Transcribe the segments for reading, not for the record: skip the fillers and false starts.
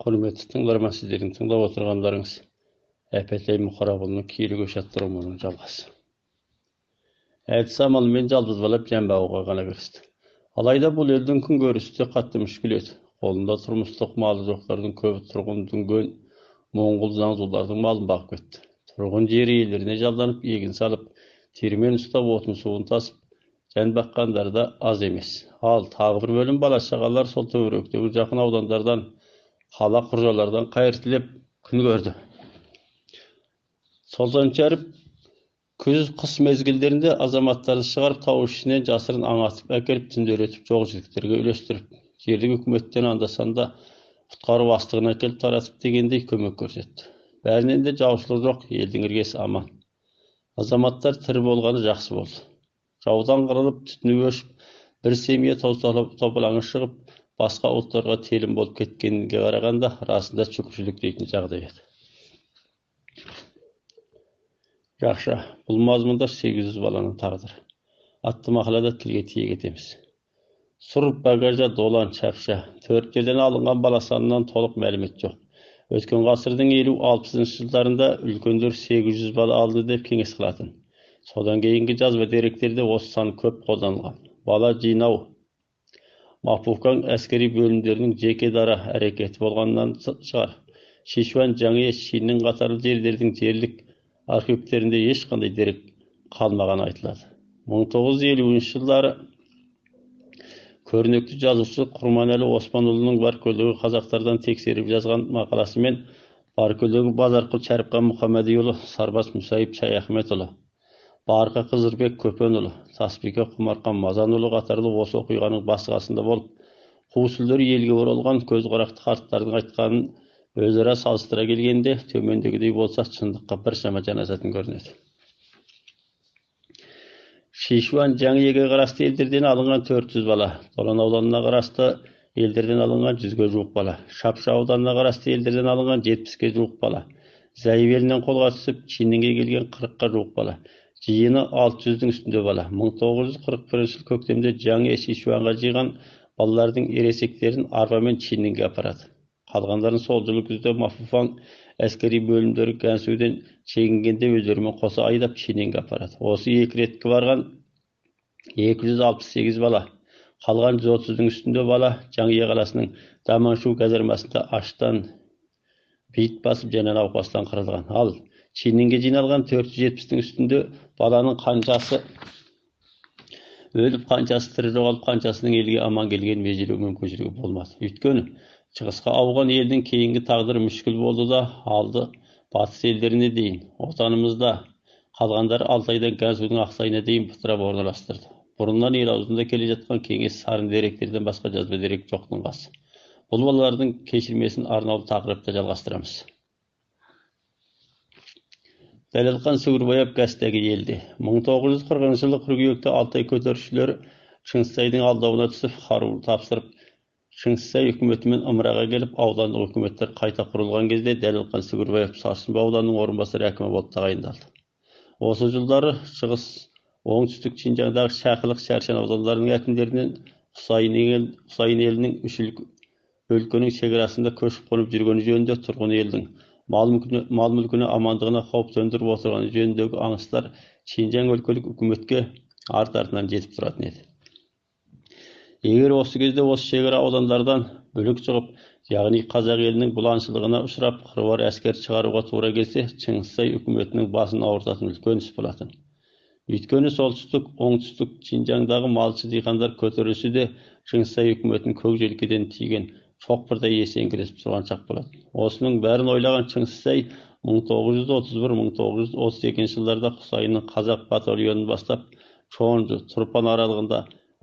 Құрметті тыңдарман, сіздердің тыңдап отырғандарыңыз Әпетай Мұқарапұлының «Киелі көш» атты романының жалғасы. Әдіс амалмен жалғыз балап жан бағуға ғана кірісті. Алайда бұл елдің күнкөрісі де қатты мүшкіл еді. Қолында тұрмыстық малы жоқтардың көбі тұрғын дүнген, моңғол, заңзулардың малын бағып кетті. Тұрғын жер иелеріне жалданып, егін салып, термен ұстап, отын суын тасып, жан баққандар да аз емес. Ал тағы бір бөлім бала шағалар сол төңіректегі жақын аудандардан, қала құржалардан қайыр тілеп күн көрді. Солтан Шәріп күз қыс мезгілдерінде азаматтарды шығарып, тау ішінен жасырын аң атып әкеліп, түнделетіп жоқ жігіттерге үлестіріп, жерлік үкіметтен анда-санда құтқару астығын әкеліп таратып дегендей көмек көрсетті. Бәрінен де жаушылық жоқ, елдің іргесі аман. Азаматтар тірі болғаны жақсы болды. Жаудан қырылып, түтіні өшіп, бір семья топалаңы шығып, басқа ұлттарға телім болып кеткенге қарағанда расында шүкіршілік дейтін жағдай еді. Жақсы, бұл мазмұнда 800 баланың тағдыры атты мақалада тілге тиек етеміз. Сұр, Багажа, Долан, Шапша төрт жерден алынған бала санынан толық мәлімет жоқ. Өткен ғасырдың 50-60 жылдарында үлкендер 800 бала алды деп кеңес қылатын. Содан кейінгі жазба деректерде осы сан көп қолданылған. Бала жинау Мапукаң әскери бөлімдерінің жеке дара әрекеті болғаннан шығар. Шишуан, Жаңе, Шиннің қатарлы жерлердің жерлік архивтерінде ешқандай дерек қалмағаны айтылады. 1950 жылдары көрнекті жазушы Құрманәлі Оспанұлының Баркөлдегі қазақтардан тексеріп жазған мақаласымен Баркөлдегі Базарқұл Шәріпхан Мұхаммәдиұлы, Сарбас Мұсайып Шаяхметұлы, Барқа Қызырбек Көпенұлы, Тасбике Құмарқан Мазанұлы қатарлы осы оқиғаның басы қасында болып, қу сүлдер елге оралған көзқарақты қарттардың айтқанын өзара салыстыра келгенде төмендегідей болса, шындыққа біршама жанасатын көрінеді. Шишуан, Жаңиеге қарасты елдерден алынған 400 бала, Долан ауданына қарасты елдерден алынған 100-ге жуық бала, Шапша ауданына қарасты елдерден алынған 70-ке жуық бала, Зайып елінен қолға түсіп, Чинніңге келген 40-қа жуық бала, жиыны 600-дің үстінде бала. 1941 жыл көктемде Жаңе Шишуанға жиған балалардың ересектерін арбамен Чинніңге апарады. Қалғандарын сол жылы күзде Мафуфаң әскери бөлімдері Гансуден шегінгенде өздерімен қоса айдап Чинніңге апарады. Осы екі ретке барған 268 бала, қалған 130-дың үстінде бала Жаңе қаласының Даманшу казармасында аштан бейіт басып және науқастан қырылған. Ал Чинніңге жиналған 470-тің үстінде баланың қаншасы өліп, қаншасы тірі жоғалып, қаншасының елге аман келгенін межелеу мүмкіншілігі болмады. Өйткені шығысқа ауған елдің кейінгі тағдыры мүшкіл болды да, алды батыс елдеріне дейін, отанымызда қалғандары Алтайдан Гансудың Ақсайына дейін бытырап орналастырды. Бұрыннан ел аузында келе жатқан кеңес сарын деректерден басқа жазба дерек жоқтың қасы. Бұл балалардың кешірмесін арнаулы тақырыпта жалғастырамыз. Дәлелхан Сүгірбаев гәстегі елде. 1940 жылы қыркүйекте Алтай көтерілісшілері Шыңғыстайдың алдауына түсіп, қару тапсырып, Шыңғыстай үкіметімен ымыраға келіп, аудандық үкіметтер қайта құрылған кезде Дәлелхан Сүгірбаев Сарсынбай ауданының орынбасары әкімі болып тағайындалды. Осы жылдары Шығыс, Оңтүстік Шинжаңдағы Шақылық, Шәршен аудандарының әкімдерінен Құсайын елінің үш өлкенің шекарасында көшіп қонып жүргені жөнінде, тұрғын елдің мал мүлкіне амандығына қауіп төндіріп отырғаны жөніндегі аңыстар Шинжаң өлкелік үкіметке арт-артынан жетіп тұратын еді. Егер осы кезде осы шекара аудандардан бүлік шығып, яғни қазақ елінің бұланшылығына ұшырап, қыруар әскер шығаруға тура келсе, Шыңғыстай үкіметінің басын ауыртатын үлкен іс болатын. Өйткені солтүстік, оңтүстік Шинжаңдағы малшы диқандар көтерілісі де Шыңғыстай үкіметін көк желкеден тиген шоқпырдай есеңгіретіп тұрған шақ болатын. Осының бәрін ойлаған Шыңғыстай 1931-1932 жылдарда Құсайынның қазақ батальонын бастап, Чонжы, Тұрпан аралығында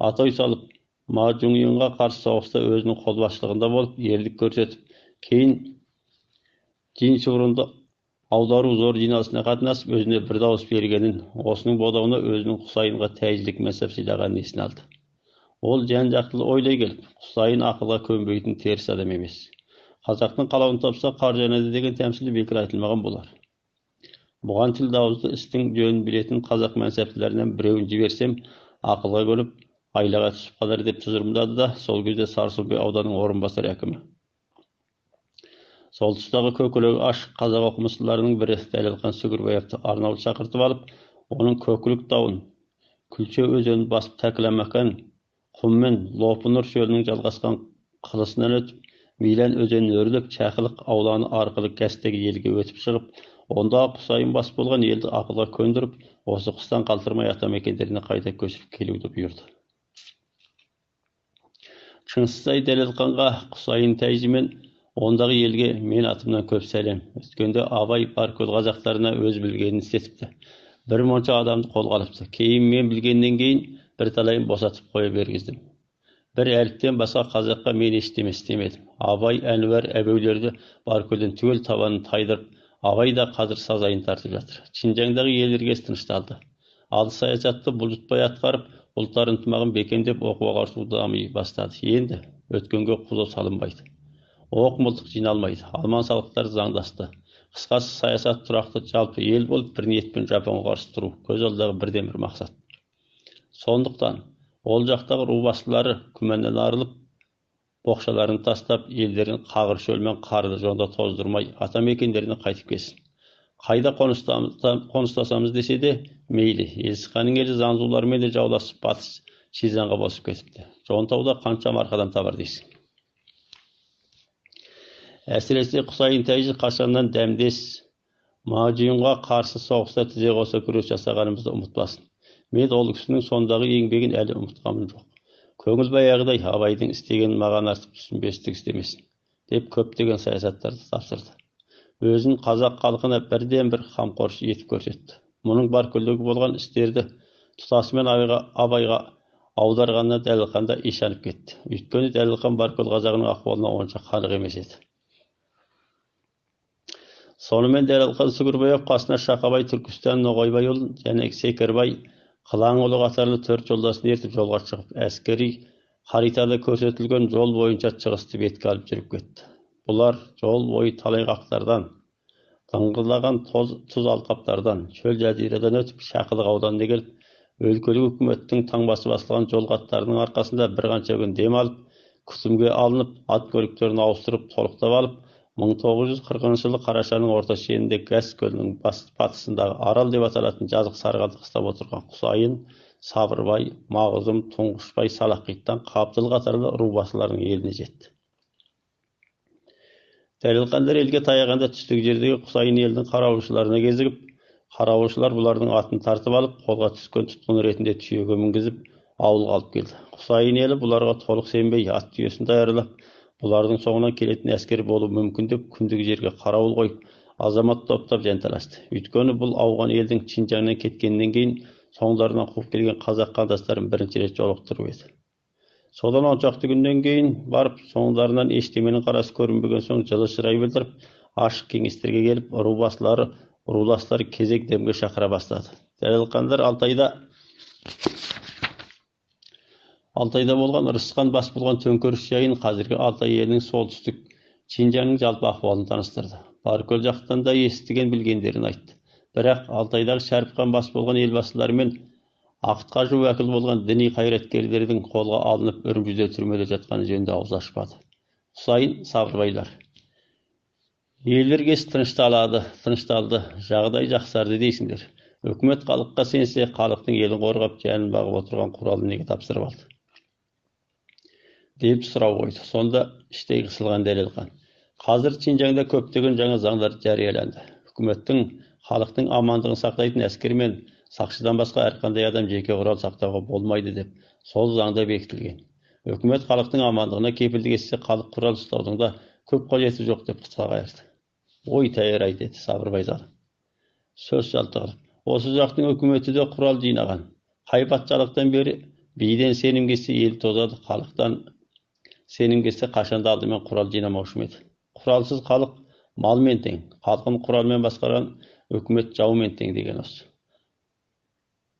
атой салып, Ма Жуңйынға қарсы соғыста өзінің қолбасшылығында болып, ерлік көрсетіп, кейін Жин аудару зор жиналысына қатынасып, өзіне бір дауыс бергенін, осының бодауына өзінің Құсайынға тәжілік мәнсап сыйлағанын есіне алды. Ол жан-жақтылы ойлай келіп, Құсайын ақылға көнбейтін теріс адам емес. Қазақтың қалауын тапса, қар жанады деген тәмсілі бекер айтылмаған болар. Бұған тіл дауызды істің жөнін білетін қазақ мәнсаптыларынан біреуін жіберсем, ақылға көніп, айлаға түсіп қалар деп тұжырымдады да, сол кезде Сарысу ауданының орынбасар әкімі. Сол тұстағы көкірегі ашық қазақ оқымыстыларының бірі Дәлелхан Сүгірбаевты арнаулы шақыртып алып, оның Көкілік тауын, Күлше өзенін басып Тәкіламақан құм мен Лопынұр шөлінің жалғасқан қылысынан өтіп, Милан өзенін өрлеп, Чақылық ауланы арқылы Гәстегі елге өтіп шығып, онда Құсайын бас болған елді ақылға көндіріп, осы қыстан қалдырмай атамекендеріне қайта көшіріп келуді бұйырды. Шыңғыстай Дәлелханға Құсайын тәжі мен ондағы елге мен атымнан көп сәлем. Өткенде Абай Баркөл қазақтарына өз білгенін істетіпті. Бір монша адамды қолға алыпты. Кейін мен білгеннен кейін бірталайын босатып қоя бергіздім. Бір әліптен басқа қазаққа мен ештеме істемедім. Абай, Әнуар, Әбеулерді Баркөлден түгел табанын тайдырып, Абай да қазір сазайын тартып жатыр. Шинжаңдағы ел іргесі тынышталды. Ал саясатты бұлжытпай атқарып, ұлттар ынтымағын бекемдеп, оқу ағарту дами бастады. Енді өткенге құлы салынбайды. Оқ мылтық жиналмайды. Алман салықтар заңдасты. Қысқасы, саясат тұрақты, жалпы ел болып бір ниетпен Жапонға қарсы тұру көз алдындағы бірден бір мақсат. Сондықтан ол жақтағы ру басшылары күмәннен арылып, боқшаларын тастап, елдерін қағыр шөл мен қарды жонда тоздырмай, ата мекендеріне қайтып келсін. Қайда қоныстасамыз десе де, мейлі. Елсіханның елі заңзулармен де жауласып, батыс Шизанға босып кетіпті. Жонтауда қанша марқадан табар дейсің. Әсіресе Құсайын тәжі қашаннан дәмдес Мажиюнға қарсы соғыста тізе қоса күрес жасағанымызды ұмытпасын. Мен ол кісінің сондағы еңбегін әлі ұмытқаным жоқ. Көңіл баяғыдай Абайдың істегенін маған артып түсінбестік істемесін, деп көптеген саясаттарды тапсырды. Өзін қазақ халқына бірден бір қамқоршы етіп көрсетті. Мұның Баркөлдегі болған істерді тұтасымен Абайға аударғанына Дәлелхан да ишанып кетті. Өйткені Дәлелхан Баркөл қазағының ахуалына онша қанық емес еді. Сонымен Дәлелхан Сүгірбаев қасына Шақабай, Түркістан, Ноғайбайұлы және Секербай, Қылаңұлы қатарлы төрт жолдасын ертіп жолға шығып, әскери харитада көрсетілген жол бойынша шығысты бетке алып жүріп кетті. Бұлар жол бойы талай қақтардан, дыңғырлаған тұз алқаптардан, шөл жазирадан өтіп, Шақылық ауданына келіп, өлкелік үкіметтің таңбасы басылған жол хаттарының арқасында бір қанша күн дем алып, күтімге алынып, ат көліктерін ауыстырып, толықтап алып, 1940 жылы қарашаның орта шенінде Гәс көлінің батысындағы Арал деп аталатын жазық сарғалды қыстап отырған Құсайын, Сабырбай, Мағызым, Тұңғышбай, Салақиттан Қабдыл қатарлы ру басыларының еліне жетті. Дәлелхандар елге таяғанда түстік жердегі Құсайын елінің қарауылшыларына кезігіп, қарауылшылар бұлардың атын тартып алып, қолға түскен тұтқын ретінде түйеге мінгізіп, ауылға алып келді. Құсайын елі бұларға толық сенбей, ат түйесін даярлап, бұлардың соңынан келетін әскер болуы мүмкін деп күндік жерге қарауыл қойып, азамат топтап жанталасты. Өйткені бұл ауған елдің Шинжаңнан кеткеннен кейін соңдарынан қуып келген қазақ қандастарын бірінші рет жолықтырып еді. Содан он шақты күннен кейін барып, соңдарынан ештеменің қарасы көрінбеген соң жылы шырай білдіріп, ашық кеңестерге келіп, ру басылары, руластары кезек демге шақыра бастады. Дәлелхандар Алтайда болған Ырысқан бас болған төңкеріс жайын қазіргі Алтай елінің солтүстік Шинжаңның жалпы ахуалын таныстырды. Баркөл жақтан да естіген білгендерін айтты. Бірақ Алтайдағы Шәріпхан бас болған елбасылар мен Ақытқа уәкіл болған діни қайраткерлердің қолға алынып Үрімжіде түрмеде жатқаны жөнінде ауыз ашпады. Құсайын, Сабырбайлар. Ел іргесі тынышталды, жағдай жақсарды дейсіңдер. Үкімет халыққа сенсе, халықтың елін қорғап, жанын бағып отырған құралын неге тапсырып алды? Деп сұрау қойды. Сонда іштей қысылған Дәлелхан. Қазір Шинжаңда көптеген жаңа заңдар жарияланды. Үкіметтің халықтың амандығын сақтайтын әскер мен сақшыдан басқа әрқандай адам жеке құрал сақтауға болмайды деп сол заңда бекітілген. Үкімет халықтың амандығына кепілдік етсе, халық құрал ұстаудың да көп қажеті жоқ деп қысқа қайырды. Ой тәйір-ай, деді Сабырбай залым. Сөз жалты қылып. Осы жақтың үкіметі де құрал жинаған. Қай патшалықтан бері биден сенім келсе ел тозады, халықтан сенім келсе қашанда алдымен құрал жинамаушы ма еді. Құралсыз халық малмен тең, халқын құралмен басқарған үкімет жаумен тең деген осы.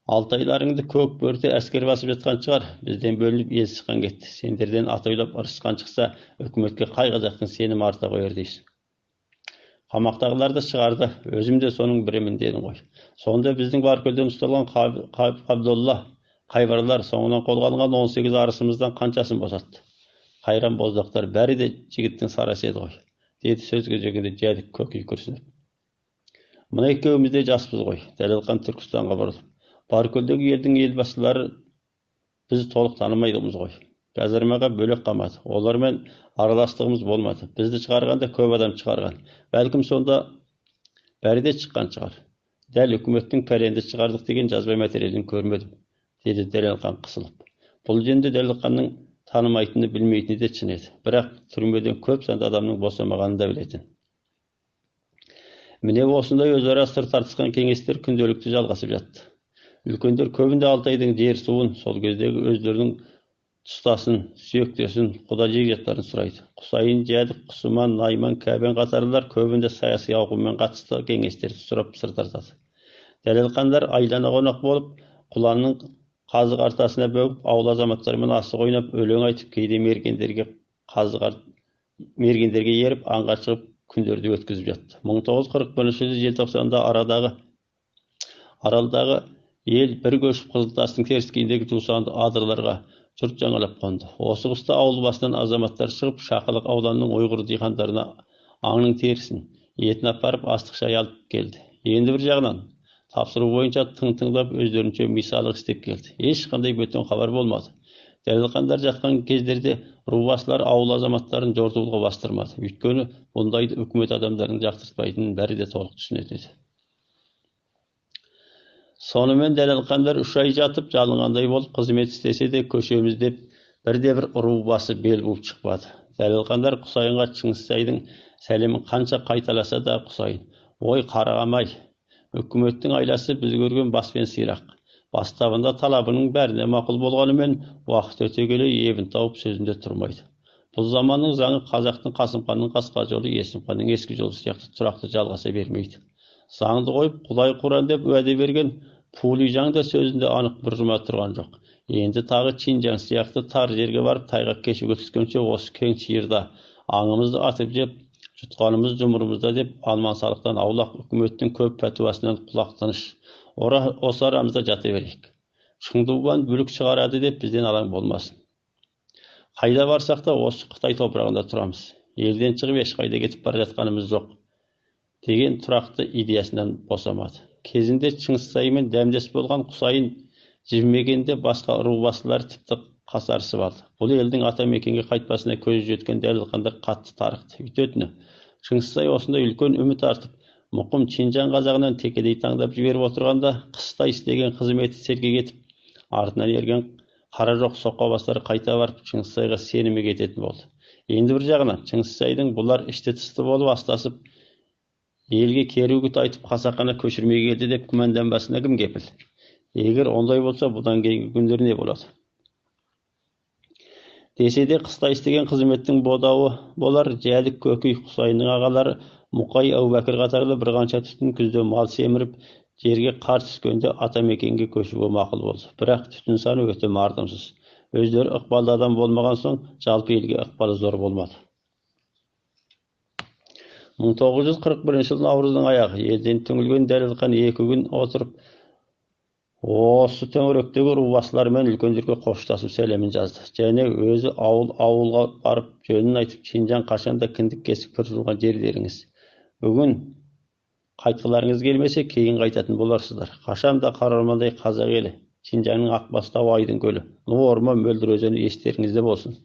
Алтайларыңды көк бөрте әскер басып жатқан шығар, бізден бөлініп ел сыққан кетті. Сендерден ат ойлап ырысқан шықса, үкіметке қай қазақтың сенімі арта қояр дейсің. Қамақтағыларды шығарды, өзім де соның бірімін дедің ғой. Сонда біздің Баркөлден ұсталған Қабдолла, Қайбарлар соңынан қолға алынған 18 арысымыздан қаншасын босатты. Қайран боздақтар бәрі де жігіттің сарасы еді ғой. Деді сөз кезегінде Жәдік көкей күрсініп. Мына екеуміз де жаспыз ғой, Дәлелхан Түркістанға бұрылып. Баркөлдегі елдің елбасылары біз толық танымайтынбыз ғой. Казармаға бөлек қамады. Олармен араластығымыз болмады. Бізді шығарғанда көп адам шығарған. Бәлкім сонда бәрі де шыққан шығар. Дәл үкіметтің пәленді шығардық деген жазба материалын көрмедім, деді Дәлелхан қысылып. Бұл жөнінде Дәлелханның танымайтыны, білмейтіні де шын еді. Бірақ түрмеден көп санды адамның босамағанын да білетін. Міне осындай өзара сыр тартысқан кеңестер күнделікті жалғасып жатты. Үлкендер көбінде Алтайдың жер суын, сол кездегі өздерінің тұстасын, сүйектесін, құда жекжаттарын сұрайды. Құсайын, Жәдік, Құсыман, Найман, Кәбен қатарлылар көбінде саяси ауқыммен қатысты кеңестерді сұрап сыр тартады. Дәлелхандар айлана қонақ болып, құланның қазық артасына бөгіп, ауыл азаматтарымен асық ойнап, өлең айтып, кейде мергендерге мергендерге еріп, аңға шығып күндерді өткізіп жатты. 1941 жылы желтоқсанда Аралдағы ел бір көшіп Қызылтастың теріскейіндегі жусанды адырларға жұрт жаңалап қонды. Осы қыста ауыл басынан азаматтар шығып, Шақылық ауданының ұйғыр диқандарына аңның терісін, етін апарып, астық шай алып келді. Енді бір жағынан тапсыру бойынша тың-тыңдап өздерінше мисалық істеп келді. Ешқандай бөтен хабар болмады. Дәлелхандар жатқан кездерде рубасылар ауыл азаматтарын жортуылға бастырмады. Өйткені бұндайды үкімет адамдарының жақтыртпайтынын бәрі де толық түсінетін еді. Сонымен Дәлелхандар 3 ай жатып, жалынғандай болып қызмет істесе де көшеміз деп бірде-бір ру басы бел буып шықпады. Дәлелхандар Құсайынға Шыңғысайдың сәлемін қанша қайталаса да Құсайын, ой қарағам-ай, үкіметтің айласы біз көрген бас пен сирақ. Бастабында талабының бәріне мақұл болғанымен, уақыт өте келе ебін тауып сөзінде тұрмайды. Бұл заманның заңы қазақтың Қасымханның қасқа жолы, Есімханның ескі жолы сияқты тұрақты жалғаса бермейді. Заңды қойып, Құдай Құран деп уәде берген Пулижаң да сөзінде анық бір жұма тұрған жоқ. Енді тағы Чинжаң сияқты тар жерге барып тайғақ кешуге түскенше осы кең шиырда аңымызды атып жеп, жұтқанымыз жұмырымызда деп алман салықтан аулақ үкіметтің көп пәтуасынан құлақ тыныш. Осы арамызда жата берейік. Шыңдуған бүлік шығарады деп бізден алаң болмасын. Қайда барсақ та осы Қытай топырағында тұрамыз. Елден шығып ешқайда кетіп бара жатқанымыз жоқ деген тұрақты идеясынан босамады. Кезінде Шыңғысаймен дәмдес болған Құсайын жібімегенде басқа ру басылар тіпті қасарысып алды. Бұл елдің ата мекенге қайтпасына көзі жеткен Дәлелхандар қатты тарықты. Өйтетіні Шыңғысай осындай үлкен үміт артып, мұқым Чинжаң қазағынан текедей таңдап жіберіп отырғанда қыстай істеген қызметі селге кетіп, артынан ерген қара жоқ соқа бастары қайта барып Шыңғысайға сенімі кететін болды. Енді бір жағынан Шыңғысайдың бұлар ішті тысты болып астасып, елге кері үгіт айтып қасақана көшірмей келді деп күмәнданбасына кім кепіл? Егер ондай болса, бұдан кейінгі күндер не болады? Десе де қыстай істеген қызметтің бодауы болар, Жәдік, Көкей, Құсайынның ағалары Мұқай, Әубәкір қатарлы бір қанша түтін күзде мал семіріп, жерге қар түскенде ата мекенге көшуге мақұл болды. Бірақ түтін саны өте мардымсыз. Өздері ықпалды адам болмаған соң, жалпы елге ықпалы зор болмады. 1941 жылдың наурыздың аяғы елден түңілген Дәлелхан 2 күн отырып, осы төңіректегі рубасылар мен үлкендерге қоштасып сәлемін жазды. Және өзі ауыл-ауылға барып жөнін айтып, Шинжаң қашанда кіндік кесіп кір жуған жерлеріңіз. Бүгін қайтқыларыңыз келмесе, кейін қайтатын боларсыздар. Қашанда қара ормандай қазақ елі, Шинжаңның ақ бастауы Айдын көлі, ну орман мөлдір өзені естеріңізде болсын.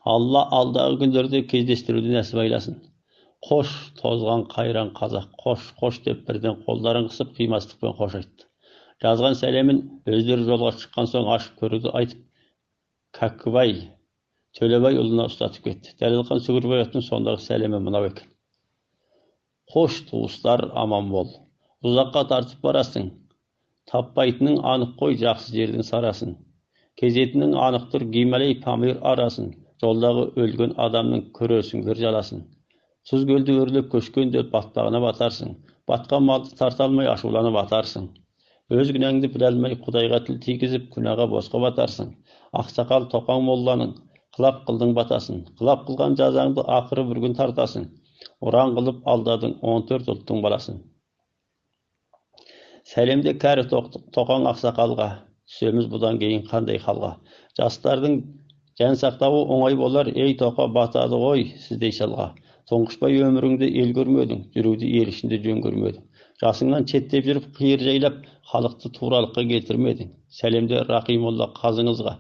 Алла алдағы күндерде кездестіруді нәсіп айласын. Қош, тозған қайран қазақ, қош, қош деп бірден қолдарын қысып қимастықпен қош айтты. Жазған сәлемін өздері жолға шыққан соң ашып көруді айтып, Кәкібай Төлебай ұлына ұстатып кетті. Дәлелхан Сүгірбаевтың сондағы сәлемі мынау екен. Қош, туыстар, аман бол. Ұзаққа тартып барасың. Таппайтының анық қой жақсы жердің сарасын. Кезетінің анықтыр Гималай Памир арасын. Жолдағы өлген адамның көресің көр жаласын. Тұз көлді өрлеп көшкенде батпағына батарсың. Батқан малды тарта алмай ашуланып атарсың. Өз күнәңді біле алмай Құдайға тіл тигізіп күнәға босқа батарсың. Ақсақал Тоқаң молланың қылап қылдың батасын. Қылап қылған жазаңды ақыры бір күн тартасың. Ұран қылып алдадың 14 ұлттың баласын. Сәлемде кәрі Тоқаң ақсақалға, түсеміз бұдан кейін қандай халға. Жастардың Жан сақтауы оңай болар, ей тоқа батады ғой сіздей шалға. Тұңғышбай өміріңді ел көрмедің, жүруді ел ішінде жөн көрмедің. Жасыңнан шеттеп жүріп қиыр жайлап, халықты туралыққа келтірмедің. Сәлемде Рақимолла қазыңызға,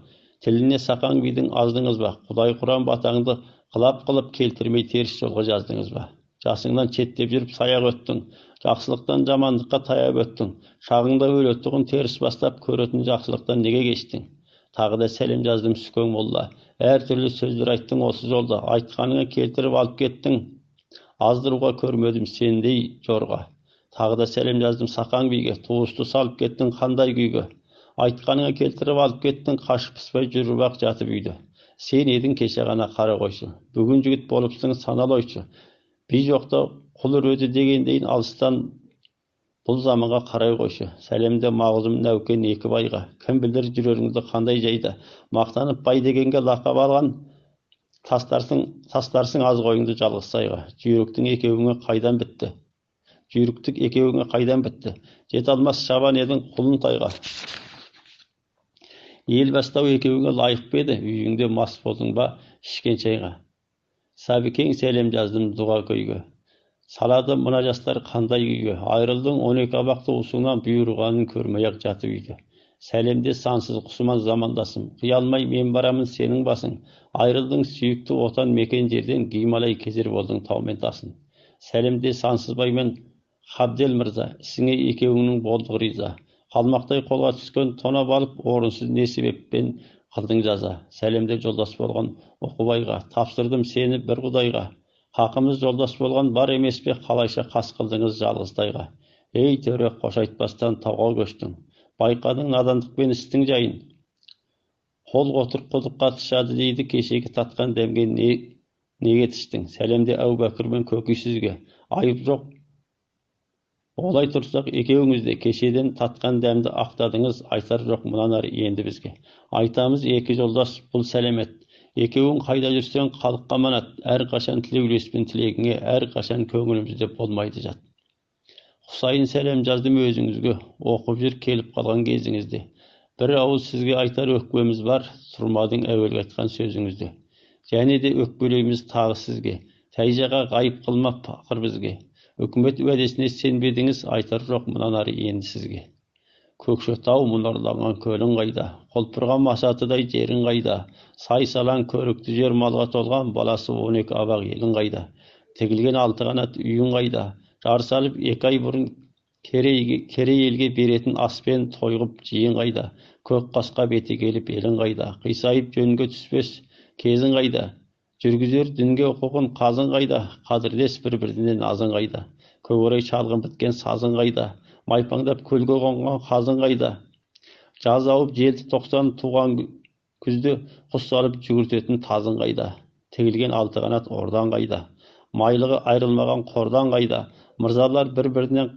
тіліне Сақаң бидің аздыңыз ба? Құдай Құран батаңды қылап қылып келтірмей теріс жолға жаздыңыз ба? Жасыңнан шеттеп жүріп саяқ өттің, жақсылықтан жамандыққа таяп өттің. Шағыңда өлетұғын теріс бастап, көретін жақсылықтан неге кештің? Тағы да сәлем жаздым Сүкең молла. Әр түрлі сөздер айттың осы жолда. Айтқаныңа келтіріп алып кеттің. Аздыруға көрмедім сендей жорға. Тағы да сәлем жаздым Сақаң биге. Туысты салып кеттің қандай күйге. Айтқаныңа келтіріп алып кеттің, қашып пыспай жүріп ақ жатып үйде. Сен едің кеше ғана қара қойшы. Бүгін жігіт болыпсың саналы ойшы. Би жоқта құл үреді дегендейін алыстан бұл заманға қарай қойшы. Сәлемде Мағзұм Нәукен екі байға. Кім білер жүреріңді қандай жайда. Мақтанып бай дегенге лақап алған тастарсың аз қойыңды жалғыз сайға. Жүйріктің екеуіңе қайдан бітті? Жүйріктік екеуіңе қайдан бітті? Жете алмас шабан едің құлын тайға. Ел бастау екеуіңе лайық па еді? Үйіңде мас болдың ба ішкен шайға? Сәбікең сәлем жаздым дұға күйге. Салады мына жастар қандай күйге? Айрылдың 12 абақты уысыңнан бұйырғанын көрмей-ақ жатып үйде. Сәлемде сансыз құсыман замандасым. Қия алмай мен барамын сенің басың. Айрылдың сүйікті отан мекен жерден Гималай кезер болдың тау мен тасын. Сәлемде Сансызбай мен Қабдел мырза, ісіңе екеуіңнің болдық риза. Қалмақтай қолға түскен тонап алып, орынсыз не себеппен қылдың жаза. Сәлемде жолдас болған Оқыбайға, тапсырдым сені бір құдайға. Хақымыз жолдас болған бар емес пе, қалайша қас қылдыңыз жалғыз тайға. Ей төре, қош айтпастан тауға көштің. Байқадың надандықпен істің жайын. Қол қотыр құдыққа тышады дейді, кешегі татқан дәмге неге тіштің? Сәлемде Әубәкір мен Көкей сізге. Айып жоқ. Олай тұрсақ екеуіңіз де кешеден татқан дәмді ақтадыңыз, айтар жоқ мұнан ары енді бізге. Айтамыз екі жолдас бұл сәлемет. Екеуің қайда жүрсең халыққа аманат, әр қашан тілеулеспен тілегіңе, әр қашан көңілімізде болмайды жат. Құсайын сәлем жаздым өзіңізге, оқып жүр келіп қалған кезіңізде. Бір ауыз сізге айтар өкпеміз бар, тұрмадың әуелгі айтқан сөзіңізде. Және де өкпелейміз тағы сізге, тәйжаға ғайып қылмап пақыр бізге. Үкімет уәдесіне сенбедіңіз, айтар жоқ мұнан ары енді сізге. Көкшетау мұнарланған көлің қайда, құлпырған масатыдай жерің қайда, сай салаң көрікті жер малға толған баласы 12 абақ елің қайда, тігілген алты қанат үйің қайда, жар салып 2 ай бұрын керей елге беретін аспен тойғып жиын қайда, көк қасқа беті келіп елің қайда, қисайып жөнге түспес кезің қайда, жүргізер дінге құқын қазың қайда, қадірлес бір-бірінен азың қайда, көк орай шалғын біткен сазың қайда, майпаңдап көлге қонған қазың қайда, жаз ауып желді 90 туған күзде құс салып жүгіртетін тазың қайда, тігілген алты қанат ордан қайда, майлығы айрылмаған қордан қайда, мырзалар бір-бірінен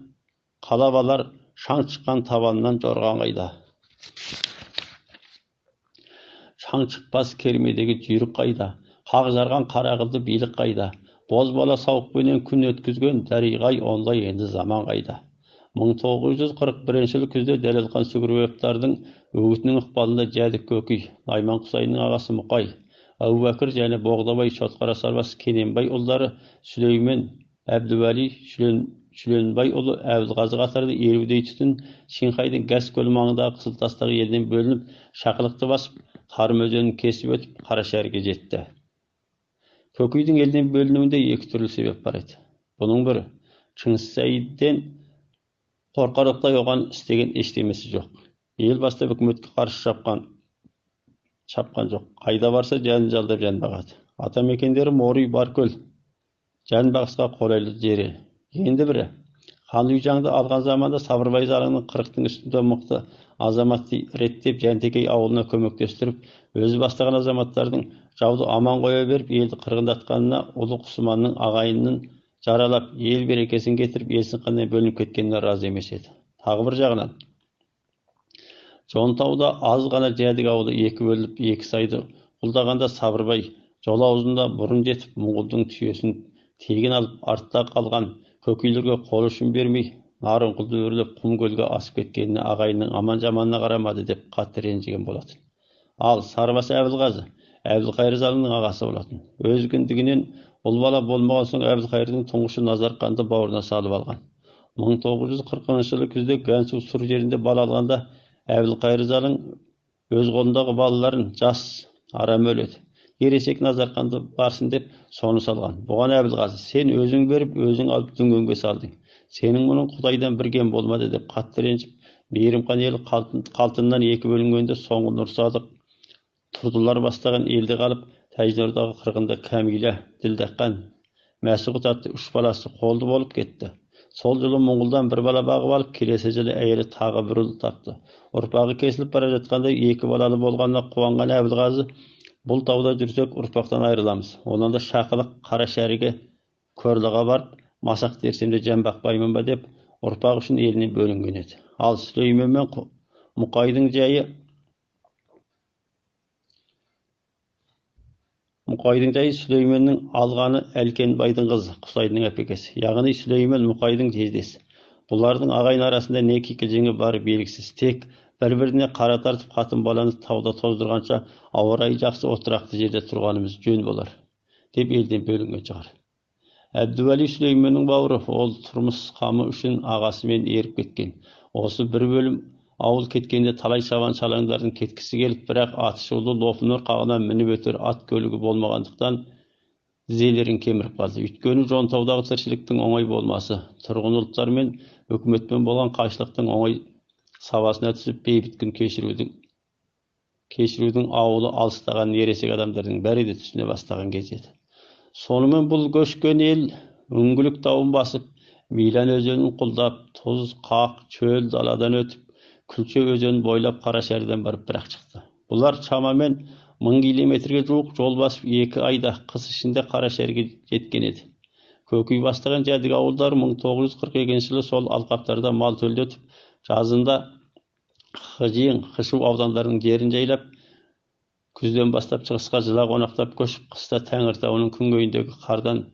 қалап алар, шаң шыққан табанынан жорған қайда. Шаң шықпас кермедегі жүйрік қайда, қақ жарған қара қылды билік қайда, боз бала сауықпенен күн өткізген дариғай ондай енді заман қайда. 1941 жылы күзде Дәлелхан Сүгірбаевтардың үгітінің ықпалында Жәдік Көкей, Найман Құсайынның ағасы Мұқай, Әубәкір және Боғдабай Шотқара сарбаз Кененбай ұлдары Сүлеймен, Әбдуәли, Шүленбай ұлы Әбілғазы қатарлы 50-дей түтін Шинхайдың Гәс көлі маңындағы Қызылтастағы елден бөлініп, Шақылықты басып, Тарым өзенін кесіп өтіп, Қарашәрге жетті. Көкейдің елден бөлінуінде екі түрлі себеп бар еді. Бұның бірі, Шыңғыс қорқарлықтай оған істеген ештемесі жоқ. Ел бастап үкіметке қарсы шапқан жоқ. Қайда барса жанын жалдап жан бағады. Ата мекендері Морүй Баркөл, жан бағысқа қолайлы жері. Енді бірі, хан Үйжаңды алған заманда Сабырбай залыңның 40-тың үстінде мықты азаматты реттеп Жәнтекей ауылына көмектестіріп, өзі бастаған азаматтардың жауды аман қоя беріп, елді қырғындатқанына ұлы Құсыманның ағайынын жаралап, ел берекесін кетіріп, елсін қандай бөлініп кеткеніне разы емес еді. Тағы бір жағынан, Жонтауда аз ғана Жәдік ауылы екі бөлініп, екі сайды құлдағанда Сабырбай жол аузында бұрын жетіп, Мұңғылдың түйесін тегін алып, артта қалған көкейлерге қол ұшын бермей, Нарынқұлды өрлеп құм көлге асып кеткеніне ағайынның аман жаманына қарамады деп қатты ренжіген болатын. Ал Сарыбас Әбілғазы Әбілқайыр залыңның ағасы болатын. Өз кіндігінен ұл бала болмаған соң Әбілқайырдың тұңғышы Назарқанды бауырына салып алған. 1940 жылы күзде Гәнсу Сұр жерінде бала алғанда Әбілқайыр залың өз қолындағы балаларын жас арам өледі. Ересек Назарқанды барсын деп соны салған. Бұған Әбілғазы, сен өзің беріп, өзің алып дүнгенге салдың. Сенің мұның Құдайдан бір кем болмады деп қатты ренжіп, Мейірімхан елі қалтыннан екі бөлінгенде соңғы Нұрсадық Тұрдылар бастаған елде қалып, Тәжінұрдағы қырғында Кәмилә, Ділдәқан, Мәсіғұт атты үш баласы қолды болып кетті. Сол жылы Моңғолдан бір бала бағып алып, келесі жылы әйелі тағы бір ұл тапты. Ұрпағы кесіліп бара жатқанда екі балалы болғанына қуанған Әбілғазы, бұл тауда жүрсек ұрпақтан айырыламыз. Онан да Шақылық Қарашәріге Көрліға барып, масақ терсем де жан бақпаймын ба деп ұрпақ үшін елінен бөлінген еді. Ал Сүлеймен мен Мұқайдың жайы Сүлейменнің алғаны Әлкенбайдың қызы, Құсайдың әпекесі. Яғни Сүлеймен Мұқайдың жездесі. Бұлардың ағайын арасында не кикілжіңі бары белгісіз. Тек бір-біріне қара тартып қатын баланы тауда тоздырғанша ауа райы жақсы отырақты жерде тұрғанымыз жөн болар деп елден бөлінген шығар. Әбдуәли Сүлейменнің бауыры, ол тұрмыс қамы үшін ағасымен еріп кеткен. Осы бір бөлім ауыл кеткенде талай шабан шалаңдардың кеткісі келіп, бірақ атышулы Лопнұр қағынан мініп өтер ат көлігі болмағандықтан тізелерін кеміріп қалды. Өйткені Жонтаудағы тіршіліктің оңай болмасы, тұрғын ұлттар мен үкіметпен болған қайшылықтың оңай сабасына түсіп, бейбіт күн кешірудің ауылы алыстаған ересек адамдардың бәрі де түсіне бастаған кез еді. Сонымен бұл көшкен ел Үңгілік тауын басып, Милан өзенін құлдап, тұз, қақ, чөл даладан өтіп, Күлше өзенін бойлап Қарашәріден барып бірақ шықты. Бұлар шамамен 1000 километрге жуық жол басып, 2 айда қыс ішінде Қарашәріге жеткен еді. Көкүй бастаған жәдік ауылдары 1942 жылы сол алқаптарда мал төлдетіп, жазында Хыжиң, Хышу аудандарының жерін жайлап, күзден бастап шығысқа жыла қонақтап көшіп, қыста Тәңіртауының күнгейіндегі қардан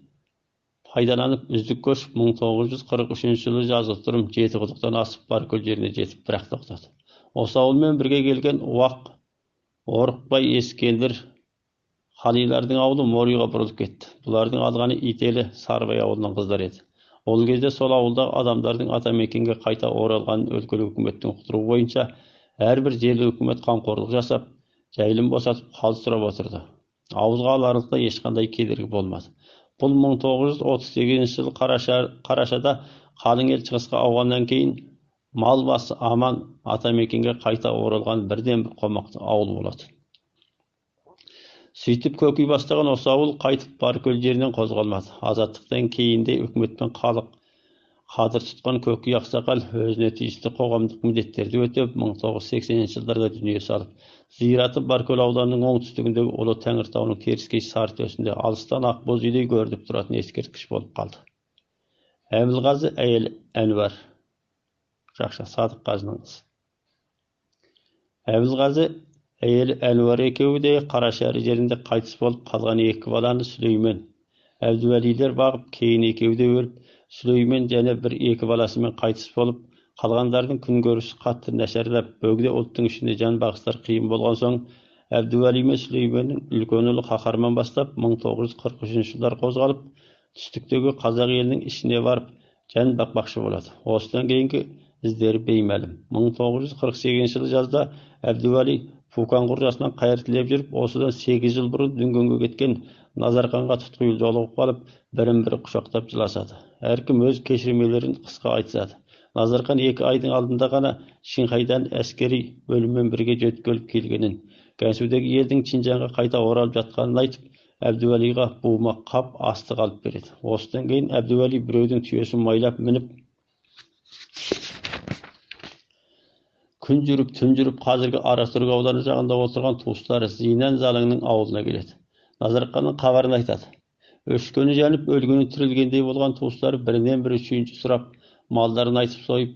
пайдаланып үздік көшіп, 1943 жылы жазғытұрым Жетіқұдықтан асып Баркөл жеріне жетіп бірақ тоқтады. Осы ауылмен бірге келген Уақ, Орықбай, Ескендір, Халилардың ауылы Мориға бұрылып кетті. Бұлардың алғаны Ителі, Сарыбай ауылының қыздары еді. Ол кезде сол ауылдағы адамдардың атамекенге қайта оралғанын өлкелік үкіметтің ұқтыруы бойынша әрбір жерлі үкімет қамқорлық жасап, жайылым босатып, хал сұрап отырды. Ауызға аларлықта ешқандай кедергі болмады. Бұл 1938 жылы қарашада қалың ел шығысқа ауғаннан кейін мал басы аман атамекенге қайта оралған бірден бір қомақты ауыл болады. Сөйтіп Көкүй бастаған осы ауыл қайтып Баркөл жерінен қозғалмады. Азаттықтан кейінде үкіметпен халық қадір тұтқан Көкүй ақсақал өзіне тиісті қоғамдық міндеттерді өтеп, 1980 жылдарда дүние салып, зираты Баркөл ауданының оңтүстігіндегі Ұлы Тәңіртауының теріскей сары төсінде алыстан ақбоз үйдей көрініп тұратын ескерткіш болып қалды. Әбілғазы әйелі Әнуар, Жақша Садық қажының қызы. Әбілғазы әйелі Әнуар екеуі де Қарашәрі жерінде қайтыс болып қалған екі баланы Сүлеймен, Әбдуәлилер бағып, кейін екеуі де өліп, Сүлеймен және бір екі баласымен қайтыс болып, қалғандардың күнкөрісі қатты нашарлап, бөгде ұлттың ішінде жан бағыстар қиын болған соң, Әбдуәли мен Сүлейменнің үлкен ұлы Қаһарман бастап, 1943 жылдар қозғалып, түстіктегі қазақ елінің ішіне барып, жан бақпақшы болады. Осыдан кейінгі іздері беймәлім. 1948 жылы жазда Әбдуәли Фукан құржасынан қайыр тілеп жүріп, осыдан 8 жыл бұрын дүнгенге кеткен Назарқанға тұтқиыл жолығып қалып, бірін-бірі құшақтап жыласады. Әркім өз кешірмелерін қысқа айтысады. Назарқан 2 айдың алдында ғана Шинхайдан әскери бөліммен бірге жөткеліп келгенін, Гәнсудегі елдің Чинжанға қайта оралып жатқанын айтып, Әбдуәлиға бума қап астық алып береді. Осыдан кейін Әбдуәли біреудің түйесін майлап мініп, күн жүріп, түн жүріп, қазіргі Арастүрік ауданы жағында отырған туыстары Зинан залыңның ауылына келеді. Назарқанның хабарын айтады. Өшкені жанып, өлгені тірілгендей болған туыстары бірінен бірі сүйінші сұрап, малдарын айтып сойып,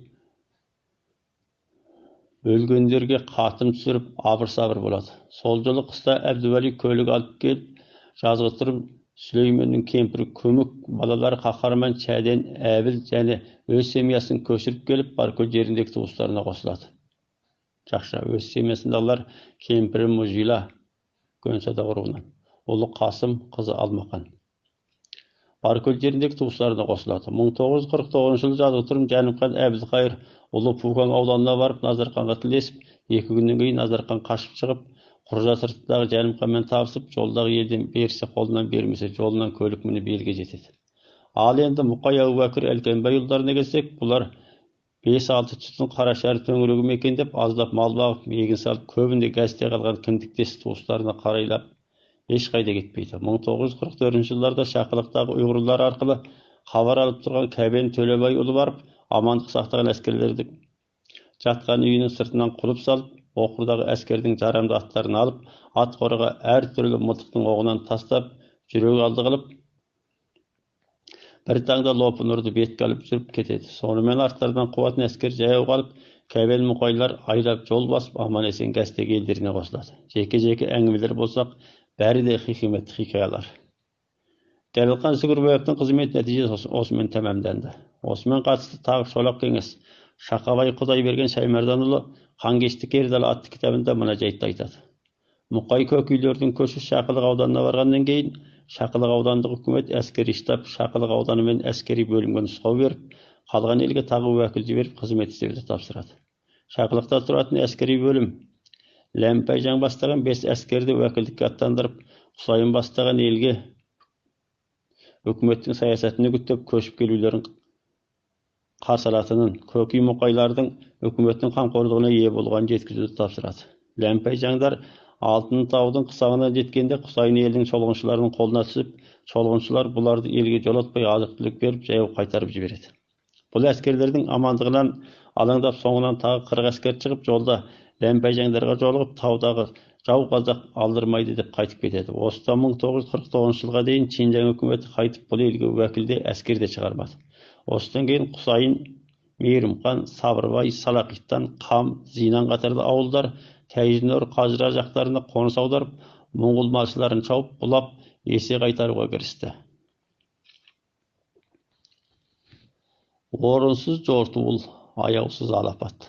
өлгендерге қатым түсіріп, абыр-сабыр болады. Сол жылы қыста Әбдуәли көлік алып келіп, жазғытұрым Сүлейменнің кемпірі Көмек, балалары Қаһарман, Шәден, Әбіл және өз семьясын көшіріп келіп, Баркөл жеріндегі туыстарына қосылады. Жақша өз семьясындағылар кемпірі Мұжила, Үлкен Садақ руынан. Ұлы Қасым, қызы Алмақан. Баркөл жеріндегі туыстарына қосылады. 1949 жылы жазғытұрым Жәнімхан Әбілқайыр ұлы Пукаң ауданына барып Назарханға тілдесіп, 2 күннен кейін Назархан қашып шығып, Құржа сыртындағы Жәнімханмен табысып, жолдағы елден берсе қолынан, бермесе жолынан көлік мініп елге жетеді. Ал енді Мұқай, Әубәкір, Әлкенбай ұлдарына келсек, бұлар 5-6 түтін Қарашар төңірегі мекендеп, аздап мал бағып, егін салып, көбінде гәзде қалған кіндіктес туыстарына қарайлап, ешқайда кетпейді. 1944 жылдарда Шақылықтағы ұйғырлар арқылы хабар алып тұрған Кәбен Төлебай ұлы барып, амандық сақтаған әскерлерді жатқан үйінің сыртынан құлып салып, оқырдағы әскердің жарамды аттарын алып, ат қораға әр түрлі мылтықтың оғынан тастап, жүрек алды қылып, бір таңда Лопынұрды бетке алып жүріп кетеді. Сонымен арттарынан қуатын әскер жаяу қалып, Кәбен Мұқайлар айлап жол басып, аман-есен гәстегі елдеріне қосылады. Жеке-жеке әңгімелер болсақ, бәрі де хикметті хикаялар. Дәлелхан Сүгірбаевтың қызмет нәтижесі осымен тәмамданды. Осымен қатысты тағы Шолақ кеңес Шақабай Құдайберген Шаймарданұлы Қанкешті кер дала атты кітабында мына жайтты айтады. Мұқай Көкүйлердің көші Шақылық ауданына барғаннан кейін Шақылық аудандық үкімет әскери штаб Шақылық ауданы мен әскери бөлімге нұсқау беріп, қалған елге тағы уәкіл жіберіп қызмет істеуді тапсырады. Шақылықта тұратын әскери бөлім Ләмпайжан бастаған 5 әскерді уәкілдікке аттандырып, Құсайын бастаған елге үкіметтің саясатын үгіттеп көшіп келулерін қарсы алатынын, Көкүй Мұқайлардың үкіметтің қамқорлығына ие болғанын жеткізуді тапсырады. Ләмпайжандар Алтын таудың қысағына жеткенде Құсайын елдің шолғыншыларының қолына түсіп, шолғыншылар бұларды елге жолатпай азық-түлік беріп, жаяу қайтарып жібереді. Бұл әскерлердің амандығынан алаңдап, соңынан тағы 40 әскер шығып, жолда Ләмпайжандарға жолығып, таудағы жау қазақ алдырмайды деп қайтып кетеді. Осыдан 1949 жылға дейін Шинжаң үкіметі қайтып бұл елге уәкілде әскер де шығармады. Осыдан кейін Құсайын, Мейірімхан, Сабырбай, Салақиттан, Қам, Зинан қатарлы ауылдар Тәжінұр, Қажыра жақтарына қоныс аударып, моңғол малшыларын шауып, бұлап, есе қайтаруға кірісті. Орынсыз жортуыл, аяусыз алапат.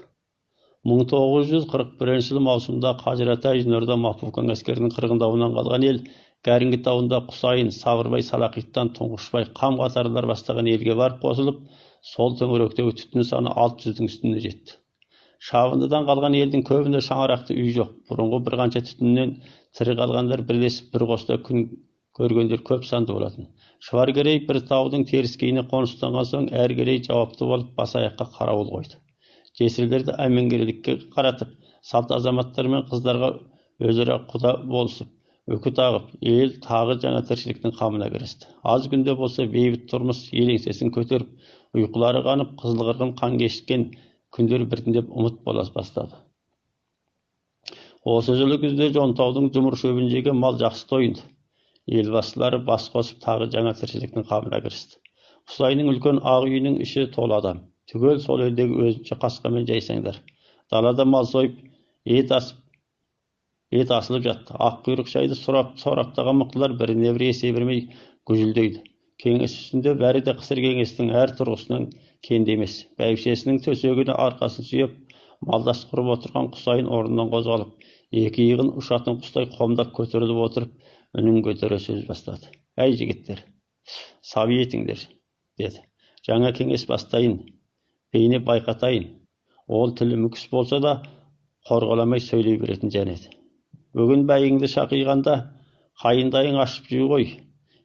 1941 жылы маусымда Қажыра Тәжінұрда Мапукаң әскерінің қырғындауынан қалған ел Кәріңгі тауында Құсайын, Сабырбай, Салақиттан, Тұңғышбай, Қам қатарлар бастаған елге барып қосылып, сол төңіректегі түтін саны 600-дің үстіне жетті. Шабындыдан қалған елдің көбінде шаңырақты үй жоқ. Бұрынғы бір қанша түтіннен тірі қалғандар бірлесіп бір қоста күн көргендер көп санды болатын. Шұбаркерей бір таудың теріскейіне қоныстанған соң Әркерей жауапты болып бас аяққа қарауыл қойды. Жесірлерді әмеңгерлікке қаратып, салт азаматтар мен қыздарға өзара құда болысып, үкі тағып, ел тағы жаңа тіршіліктің қамына кірісті. Аз күнде болса бейбіт тұрмыс ел еңсесін көтеріп, ұйқылары қанып, қызыл қырғын қан кешкен күндер біртіндеп ұмыт бола бастады. Осы жылы күзде Жонтаудың жұмыр шөбін жеген мал жақсы тойынды. Ел басшылары бас қосып тағы жаңа тіршіліктің қамына кірісті. Құсайынның үлкен ақ үйінің іші толы адам. Түгел сол елдегі өзінше қасқа мен жайсаңдар. Далада мал сойып, ет асылып жатты. Ақ құйрық шайды сораптаған мықтылар біріне бірі есе бермей гүжілдейді. Кеңес үстінде бәрі де қысыр кеңестің әр тұрғысынан кенде емес. Бәйбішесінің төсегіне арқасын сүйеп, малдас құрып отырған Құсайын орнынан қозғалып, екі иығын ұшатын құстай қомдап көтеріліп отырып, үнін көтере сөз бастады. Әй жігіттер, сабы етіңдер, деді. Жаңа кеңес бастайын, бейне байқатайын. Ол тілі мүкіс болса да, қорғаламай сөйлей беретін жан еді. Бүгін бәйіңді шақиғанда, қайындайың ашып жүй ғой.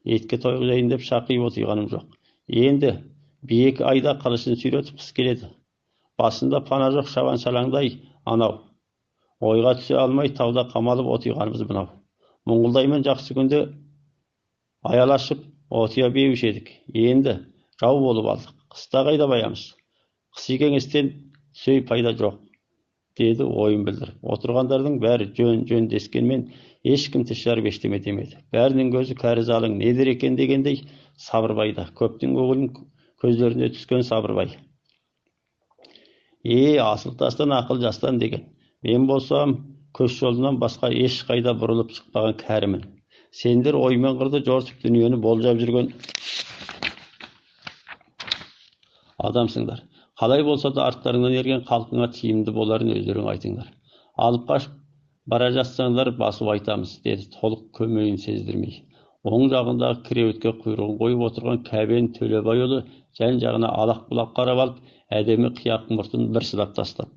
Етке тойғызайын деп шақиып отырғаным жоқ. Енді биік айда қылышын сүйретіп қыс келеді. Басында пана жоқ шабан шалаңдай анау. Ойға түсе алмай тауда қамалып отырғанымыз мынау. Моңғолдаймен жақсы күнде аялашып отия беуші едік. Енді жау болып алдық. Қыста қайда баямыз? Қысы кеңестен сөй пайда жоқ, деді ойын білдіріп. Отырғандардың бәрі жөн-жөн дескенмен ешкім тіс жарып ештеме демеді. Бәрінің көзі кәрі залың не дер екен дегендей Сабырбайда. Көптің көңілін көздеріне түскен Сабырбай. Е, асыл тастан ақыл жастан деген. Мен болсам көш жолынан басқа ешқайда бұрылып шықпаған кәрімін. Сендер оймен қырды жортып дүниені болжап жүрген адамсыңдар. Қалай болса да арттарыңнан ерген халқыңа тиімді боларын өздерің айтыңдар. Алып қашып Бара жатсаңдар, басып айтамыз, деді толық көмейін сездірмей. Оң жағындағы кіреуітке құйрығын қойып отырған Кәбен Төлебайұлы жан-жағына алақ-бұлақ қарап алып, әдемі қияқ мұртын бір сылап тастап.